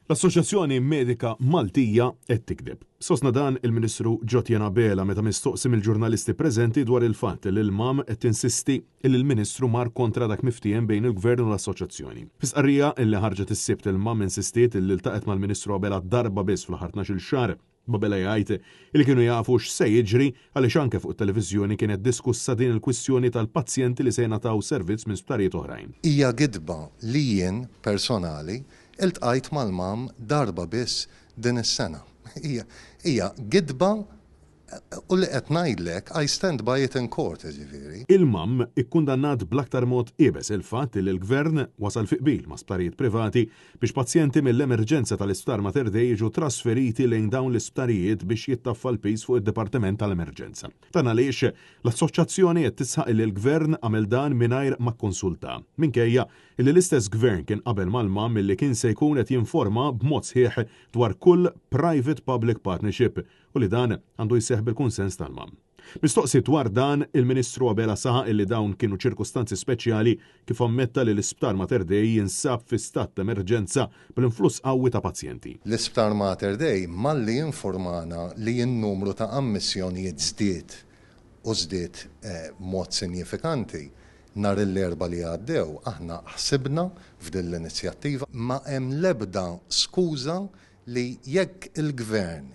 L-Assoċjazzjoni Medika Maltija qed tigdeb. Sostna dan il-Ministru Jotjen Abela meta mistoqsi mill-ġurnalisti preżenti dwar il-fatt li l-MAM qed tinsisti li l-Ministru mar kontra dak miftiehem bejn il-Gvern u l-Assoċjazzjoni. Fi stqarrija li ħarġet is-Sibt il-MAM insistiet li ltaqgħet mal-Ministru Abela darba biss fl-aħħar 12-il xahar. B'Abela jgħid li kienu jafu x'se jiġri għaliex anke fuq it-televiżjoni kienet diskussa din il-kwistjoni tal-pazjenti li se jingħataw servizz minn sptarijiet oħrajn. Hija gidba li jien personali ltqajt mal-MAM darba biss din is-sena. Hija gidba u li qed ngħidlek I stand by it in court jiġifieri. Il-MAM ikkundannat bl-aktar mod iebes il-fatt li l-Gvern wasal fi qbil ma' sptarijiet privati biex pazjenti mill-emerġenza tal-Isptar Mater Dei jiġu trasferiti lejn dawn l-isptarijiet biex jittaffa l-piż fuq id-Dipartiment tal-Emerġenza. Dan għaliex l-Assoċjazzjoni qed tisħaq illi l-Gvern għamel dan mingħajr ma kkonsulta, minkejja illi l-istess Gvern kien qabel mal-MAM illi kien se jkun qed jinforma b'mod sħiħ dwar kull private-public partnership u li dan għandu jseħħ bil-kunsens tal-MAM. Mistoqsi dwar dan, il-Ministru Abela saħaq illi dawn kienu ċirkustanzi speċjali kif ammetta li l-Isptar Mater Dei jinsab fi stat t'emerġenza bl-influss qawwi ta' pazjenti. L-Isptar Mater Dei malli infurmana li n-numru ta' ammissjonijiet żdied u żdied b'mod sinjifikanti, nhar l-Erbgħa li għaddew aħna ħsibna f'din l-inizjattiva. Ma hemm l-ebda skuża li jekk il-Gvern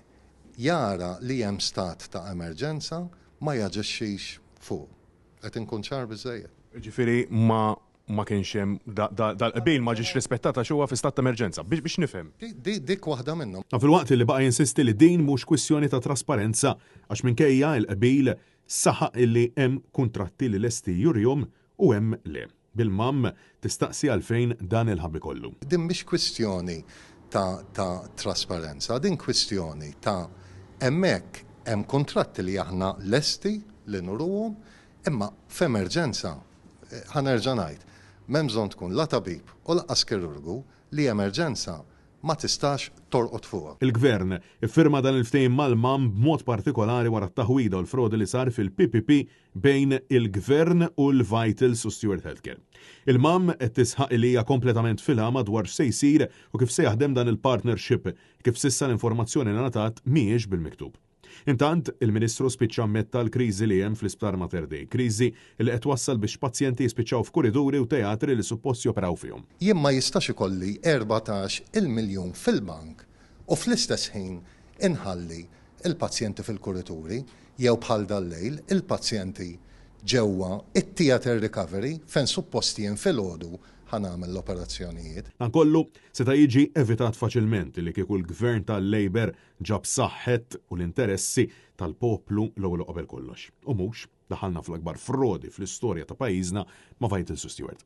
jara li hemm stat ta' emerġenza ma jaġixxix fuqu. Qed inkun ċar biżżejjed? Jiġifieri ma ma kienx hemm dal-qbil ma ġiex rispettat għax huwa fi stat ta' emerġenza. Biex nifhem. Dik waħda minnhom. Dan filwaqt li baqa' jinsisti li din mhux kwistjoni ta' trasparenza għax minkejja l-qbil saħaq illi hemm kuntratti li lesti jurihom u hemm le. Bil-MAM tistaqsi għalfejn dan il-ħabi kollu. Din mhix kwistjoni ta' ta' trasparenza, din kwistjoni ta' hemmhekk hemm kuntratti li aħna lesti li nuruhom, imma f'emerġenza, ħa nerġa' ngħid, m'hemm bżonn tkun la tabib u lanqas kirurgu li emerġenza ma tistax torqod fuqha. Il-Gvern iffirma dan il-ftehim mal-MAM b'mod partikolari wara t-taħwida u l-frodi li sar fil-PPP bejn il-Gvern u l-Vitals u Steward Healthcare. Il-MAM qed tisħaq li hija kompletament fil-għama dwar x'se jsir u kif se jaħdem dan il-partnership, kif s'issa l-informazzjoni li ngħatat mhijiex bil-miktub. Intant, il-Ministru spiċċa ammetta l-kriżi li hemm fl-Isptar Mater Dei, kriżi li qed twassal biex pazjenti jispiċċaw f'kuriduri u teatri li suppost joperaw fihom. Jien ma jistax ikolli 14 il miljun fil-bank u fl-istess ħin inħalli l-pazjenti fil-kurituri jew bħal dal-lejl il-pazjenti ġewwa it-theatre recovery fejn suppost jien filgħodu ħa nagħmel l-operazzjonijiet. Dan kollu seta' jiġi evitat faċilment li kieku l-Gvern tal-Labour ġab saħħet u l-interessi tal-poplu l-ewwel u qabel kollox, u mhux daħalna fl-akbar frodi fl-istorja ta' pajjiżna ma' Vitals u Steward.